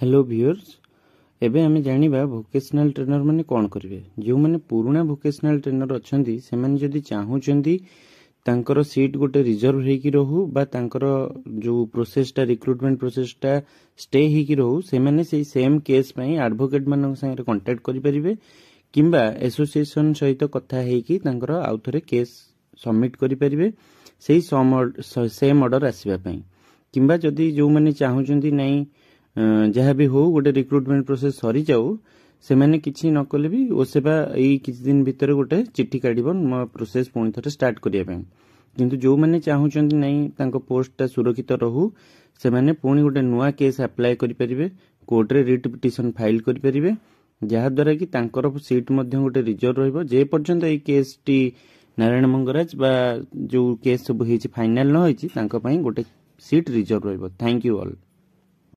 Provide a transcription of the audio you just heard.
Hello viewers, ଏବେ ଆମେ ଜାଣିବା ଭୋକେସନାଲ୍ ଟ୍ରେନର୍ ମାନେ କ'ଣ କରିବେ। ଯେଉଁମାନେ ପୁରୁଣା ଭୋକେସନାଲ୍ ଟ୍ରେନର୍ ଅଛନ୍ତି, ସେମାନେ ଯଦି ଚାହୁଁଛନ୍ତି ତାଙ୍କର ସିଟ୍ ଗୋଟେ ରିଜର୍ଭ ହେଇକି ରହୁ ବା ତାଙ୍କର ଯେଉଁ ପ୍ରୋସେସଟା, ରିକ୍ରୁଟମେଣ୍ଟ ପ୍ରୋସେସଟା ଷ୍ଟେ ହେଇକି ରହୁ, ସେମାନେ ସେଇ ସେମ୍ କେସ୍ ପାଇଁ ଆଡ଼ଭୋକେଟ୍ ମାନଙ୍କ ସାଙ୍ଗରେ କଣ୍ଟାକ୍ଟ କରିପାରିବେ କିମ୍ବା ଆସୋସିଏସନ୍ ସହିତ କଥା ହେଇକି ତାଙ୍କର ଆଉ ଥରେ କେସ୍ ସବମିଟ୍ କରିପାରିବେ ସେଇ ସେମ୍ ଅର୍ଡ଼ର ଆସିବା ପାଇଁ। କିମ୍ବା ଯଦି ଯେଉଁମାନେ ଚାହୁଁଛନ୍ତି ନାଇଁ, ଯାହା ବି ହଉ ଗୋଟେ ରିକ୍ରୁଟମେଣ୍ଟ ପ୍ରୋସେସ ସରିଯାଉ, ସେମାନେ କିଛି ନ କଲେ ବି ଓସେପା ଏଇ କିଛି ଦିନ ଭିତରେ ଗୋଟେ ଚିଠି କାଢ଼ିବ ନୂଆ ପ୍ରୋସେସ ପୁଣି ଥରେ ଷ୍ଟାର୍ଟ କରିବା ପାଇଁ। କିନ୍ତୁ ଯେଉଁମାନେ ଚାହୁଁଛନ୍ତି ନାଇଁ, ତାଙ୍କ ପୋଷ୍ଟଟା ସୁରକ୍ଷିତ ରହୁ, ସେମାନେ ପୁଣି ଗୋଟେ ନୂଆ କେସ୍ ଆପ୍ଲାଏ କରିପାରିବେ, କୋର୍ଟରେ ରିଟ୍ ପିଟିସନ ଫାଇଲ୍ କରିପାରିବେ, ଯାହାଦ୍ୱାରା କି ତାଙ୍କର ସିଟ୍ ମଧ୍ୟ ଗୋଟେ ରିଜର୍ଭ ରହିବ। ଯେ ପର୍ଯ୍ୟନ୍ତ ଏଇ କେସ୍ଟି ନାରାୟଣ ମଙ୍ଗରାଜ ବା ଯେଉଁ କେସ୍ ସବୁ ହେଇଛି ଫାଇନାଲ ନ ହେଇଛି, ତାଙ୍କ ପାଇଁ ଗୋଟେ ସିଟ୍ ରିଜର୍ଭ ରହିବ। Thank you all.